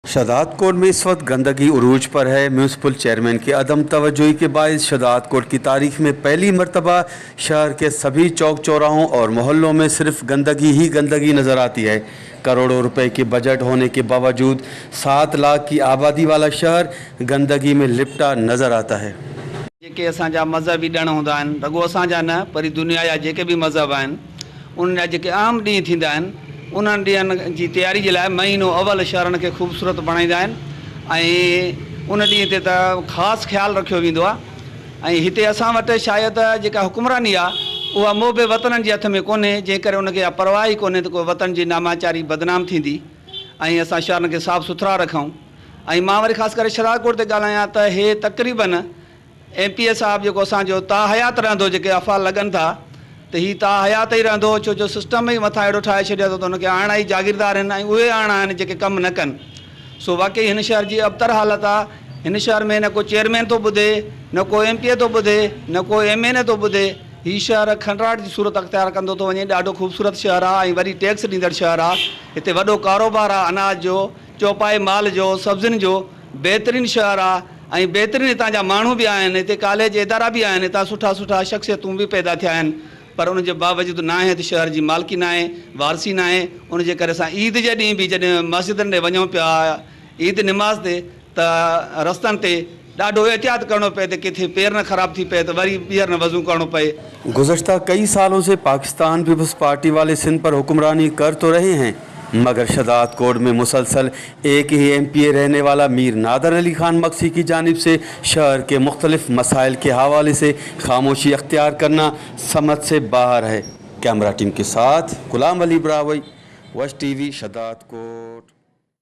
शहदादकोट में इस वक्त गंदगी उरूज पर है। म्यूनसिपल चेयरमैन की अदम तवज्जोई के बायस शहदादकोट की तारीख में पहली मरतबा शहर के सभी चौक चौराहों और मोहल्लों में सिर्फ गंदगी ही गंदगी नज़र आती है। करोड़ों रुपए के बजट होने के बावजूद 7 लाख की आबादी वाला शहर गंदगी में लिपटा नज़र आता है। जेके असांजा मज़हबी ॾिण हूंदा आहिनि, रॻो असांजा न पर दुनिया जा जेके बि मज़हब आहिनि, उन्हनि जा जेके अहम ॾींहं थींदा आहिनि, उन्हनि ॾींहंनि जी तयारी जे लाइ महीनो अवल शहरनि खे ख़ूबसूरत बणाईंदा आहिनि ऐं उन ॾींहं ते त ख़ासि ख़्यालु रखियो वेंदो आहे। ऐं हिते असां वटि शायदि जेका हुकुमरानी आहे उहा मोहब वतननि जे हथ में कोन्हे, जंहिं करे उनखे इहा परवाह ई कोन्हे त को वतन जी नामाचारी बदनाम थींदी ऐं असां शहरनि खे साफ़ सुथरा रखूं। ऐं मां वरी ख़ासि करे शरारकोट ते ॻाल्हायां त हे तक़रीबन एम पी ए साहब जेको असांजो ता हयात रहंदो, जेके अफ़ाल लॻनि था त ही ता हयात ई रहंदो, छो जो सिस्टम ई मथां अहिड़ो ठाहे छॾियो अथई त हुनखे आणा ई जागीरदार आहिनि ऐं उहे आणा आहिनि जेके कमु न कनि। सो वाकई हिन शहर जी अबतर हालत आहे। हिन शहर में न को चेयरमैन थो ॿुधे, न को एम पी ए थो ॿुधे, न को एम एन ए थो ॿुधे। ही शहर खंडराट जी सूरत अख़्तियार कंदो थो वञे। ॾाढो ख़ूबसूरत शहर आहे ऐं वरी टैक्स ॾींदड़ शहर आहे। हिते वॾो कारोबार आहे अनाज जो, चौपाए माल जो, सब्ज़ियुनि जो, बहितरीन शहर आहे ऐं बहितरीन हितां जा माण्हू बि आहिनि। हिते कॉलेज इदारा बि आहिनि, हितां सुठा सुठा शख़्सियतूं बि पैदा थिया आहिनि, पर उन जे बावजूदु न आहे त शहर जी मालिकी न आहे, वारसी न आहे। उन जे करे असां ईद जे ॾींहुं बि जॾहिं मस्जिदनि ॾे वञूं पिया ईद निमाज़ ते त रस्तनि ते ॾाढो एहतियातु करिणो पए त किथे पेर न ख़राबु थी पए त वरी ॿीहर न वज़ू करिणो पए। गुज़श्ता कई सालों से पाकिस्तान पीपल्स पार्टी वाले सिंध पर हुक्मरानी कर तो रहे हैं, मगर शहदादकोट में मुसलसल एक ही एमपीए रहने वाला मीर नादर अली खान मक्सी की जानिब से शहर के मुख्तलिफ मसाइल के हवाले से खामोशी अख्तियार करना समझ से बाहर है। कैमरा टीम के साथ गुलाम अली ब्रावई, वश टीवी, शहदादकोट।